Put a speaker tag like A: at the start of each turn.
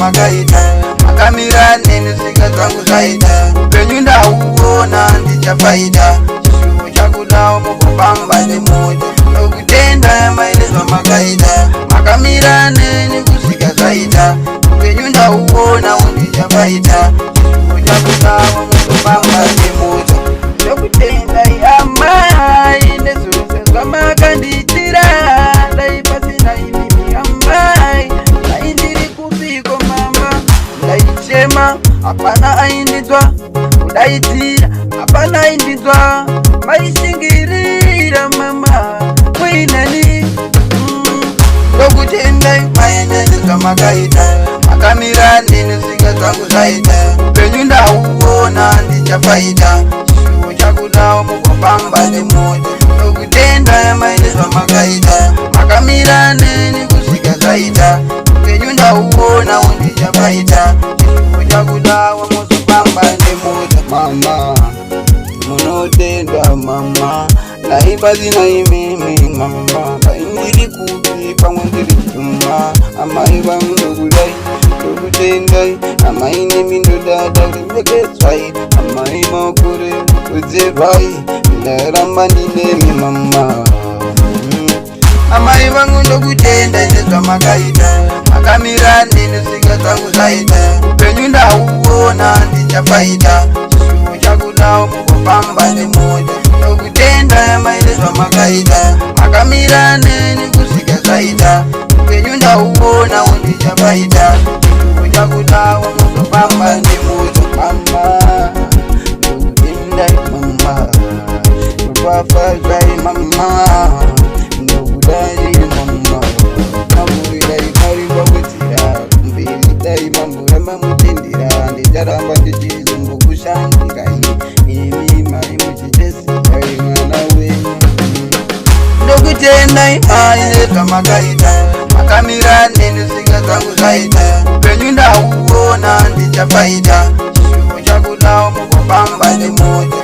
A: Nezvamakaita, makamira neni, svika zvangu zvaita. Upenyu ndauona, ndichafaita. Chishuwo chakudawo mukufamba nemota. Nokutenda mai nezvamakaita, makamira neni kusvika zvaita. Upenyu ndauona, ndichafaita. Chishuwo chakudawo mukufamba nemota. Nokutendai amai nezvose zvamakandiitira. Dai pasina imimi amai, dai ndiri kupiko mama? Ndaichema, hapana aindinzwa, kudaidzira, hapana aindinzwa. Maishingirira mama muinani. Ndokutendai mai nezvamakaita, makamira neni svika zvangu zvaita. Upenyu ndauona, ndichafaita. Chishuwo chakudawo mukufamba nemota. Ndokutenda mai nezvamakaita, makamira neni kusvika zvaita. Upenyu ndauona, ndichafaita. Chishuwo chakudawo muzofamba nemota. Mama, munotendwa mama. Dai pasina imimi mama, dai ndiri kupi? Pamwe ndiri chuma. Amai vangu, ndokudai, ndokutendai amai. Nemi ndodada kuremekedzwai amai. Makore kudzerwai, ndaramba ndinemi mama. Amai vangu, ndokutenda nezvamakaita, makamira neni svika zvangu zvaita. Upenyu ndauona, ndichafaita. Chishuwo chakudawo mukufamba nemota. Ndokutenda mai nezvamakaita, makamira neni kusvika zvaita. Upenyu ndauona, ndichafaita. Chishuwo chakudawo muzofamba nemota. Mama, ndokutendai mama, ropafadzai mama, ndokudai mama. Mambuirai Mwari vakudzira kumberi, dai mamboramba mutendera. Ndicharamba ndichizombokushandirai imi mai, muchitesirai mwana wenyu. Ndokutendai mai nezvamakaita, makamira neni svika zvangu zvaita. Upenyu ndauona, ndichafaita. Chishuwo chakudawo mukufamba nemota.